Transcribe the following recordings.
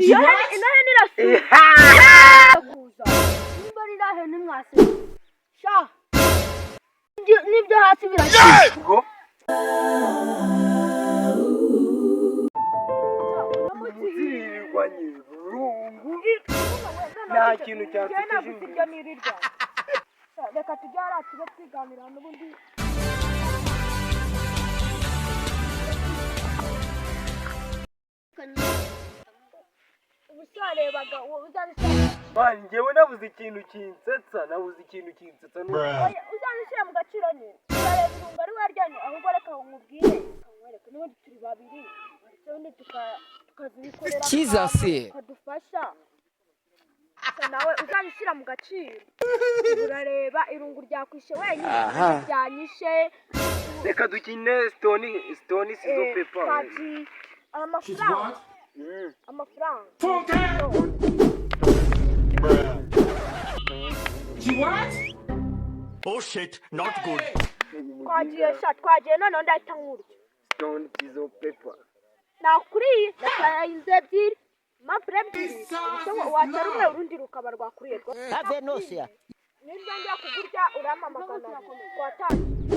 Iyo hene, ino hene irasura kuza. Nimba ari iriya hene mwase sha, n'ibyo hasi biracika. Ngo zirirwanye rungu, nta kintu cyansekeje. Ibyo nirirwa. Reka tujye hariya tube twiganira n'ubundi. Ubu se warebaga uwo uzabishyira? Man, njyewe nabuze ikintu kinsetsa, nabuze ikintu kinsetsa. Oya, uzabishyira mu gaciro nyine, urareba irungu ari waryanye. Ahubwo reka nkubwire, nkwereke, n'ubundi turi babiri, ubundi tukazibikorera Jesus. Tukadufasha. Gusa nawe uzabishyira mu gaciro, urareba irungu ryakwishe wenyine, ryanyishe. Reka dukine stone, stone, scissor, paper. Twagiye amafaranga. Amafaranga. Oh shit, not good. Twagiye sha, twagiye. Noneho ndahita nkurya. Stone, scissor, paper. Nakuriye, nataye inzu ebyiri, impapuro ebyiri. Ubuse watera umwe, urundi rukaba rwakuriye rwo. Have no fear. Nibyo, njya kugurya urampa 200. Twatangiye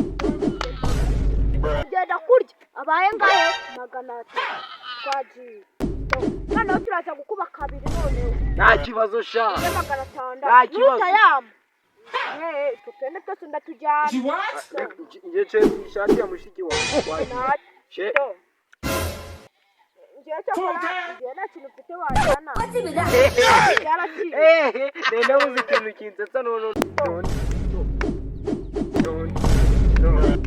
ugenda kurya abaye ngahe? 300. Twagiye, noneho turaza gukuba kabiri noneho. Nta kibazo sha. Ujye magana Nta atandatu kibazo. nutayama utwo twenda twose ndatujyana. Njye nshetse ishati ya mushiki wawe. She. Ngewe cyakora ngewe nta kintu mfite wajyana, byaraciye. Ehe, nabuze ikintu kinsetsa none. Stone, stone, stone,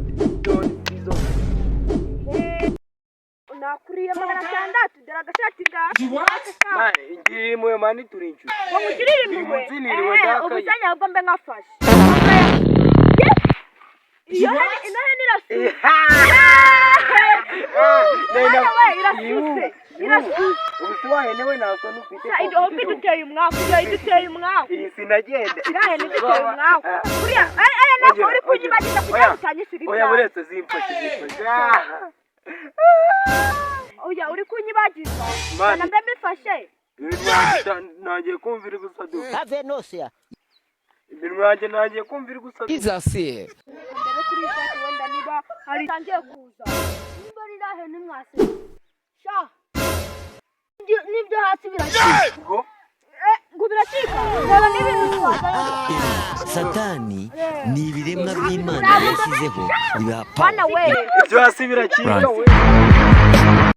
stone, scissor. Nakuriye 600, dore agashati ngaha. Man, ngirira impuhwe man, turi inshuti. Ngo ngugirire Uyu impuhwe? munsi niriwe ndakaye. Ubuzanya ahubwo mbe nkafashe. Iyo hene, ino hene irasutse. Mwana we, irasutse, irasutse. Ubu si wahene we, nta soni ufite? Ahubwo iduteye umwaku, iyo iduteye umwaku. Iyi sinagenda. Iriya hene iduteye umwaku uriya aya ntabwo uri kunyibagiza kugira ngo utanyishyura Oya. ibyawe. Buretse, zimfashe, zimfashe. Oya, uri kunyibagiza. Man. Mbe mbifashe. Iminwa yanjye ntangiye kumva iri gusaduka. Have no fear. Iminwa yanjye ntangiye kumva iri gusaduka. Jesus. Mbere kuri iyi shati wenda niba hari itangiye kuza. Nimba ari iriya hene mwase sha, n'ibyo hasi biracika. Ngo Ngo biracika, reba n'ibintu twazanye. Satani ni ibiremwa by'Imana yashyizeho bibaha Bana power. we. Ibyo hasi biracika we.